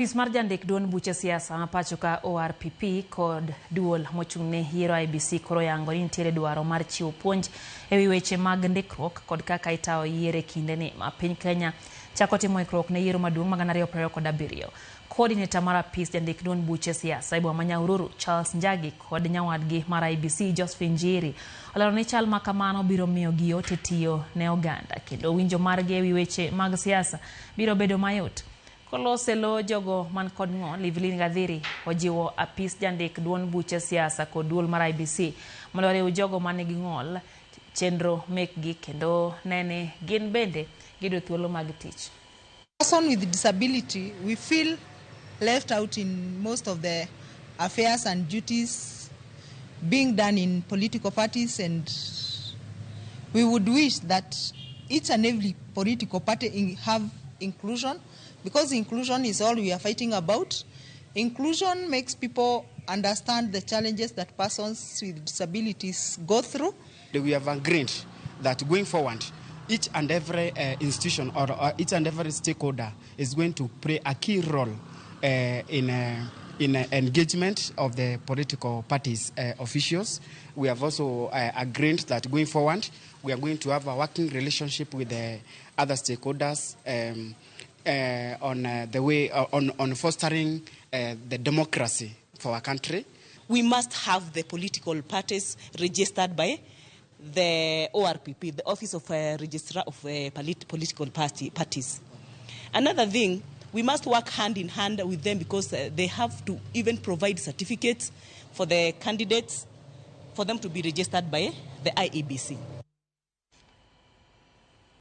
Apis mar jandik duond buche siasa ma pacho ka ORPP kod duol mochung' ne yiero IEBC koro oyango ni nitiere dwaro mar chiwo puonj ewi weche mag ndikruok kod kaka itayo yiero e kindeni ma piny Kenya chako timo ikruok ne yiero maduong' ma 2027. Coordinator mar apis jandik duond buche siasa e boma ma Nyahururu Charles Njagi kod nyawadgi mar IEBC Josephine Njiri olero ni chal ma kamano biro miyo giyote tiyo ne oganda kendo winjo margi ewi weche mag siasa biro bedo mayot. Kolose lo jogo man kod ng'ol, Evelyn Gathiri ojiwo apis jandik duond buche siasa kod duol mar IEBC mondo oriw jogo manigi ng'ol chenro mekgi kendo nene gin bende giyudo thuolo mag tich. Person with disability, we feel left out in most of the affairs and duties being done in political parties, and we would wish that each and every political party have inclusion, because inclusion is all we are fighting about. Inclusion makes people understand the challenges that persons with disabilities go through. We have agreed that going forward, each and every institution or each and every stakeholder is going to play a key role in engagement of the political parties officials. We have also agreed that going forward, we are going to have a working relationship with the other stakeholders on the way on fostering the democracy for our country. We must have the political parties registered by the ORPP, the Office of Registrar of Political Parties. Another thing, we must work hand in hand with them because they have to even provide certificates for the candidates for them to be registered by the IEBC.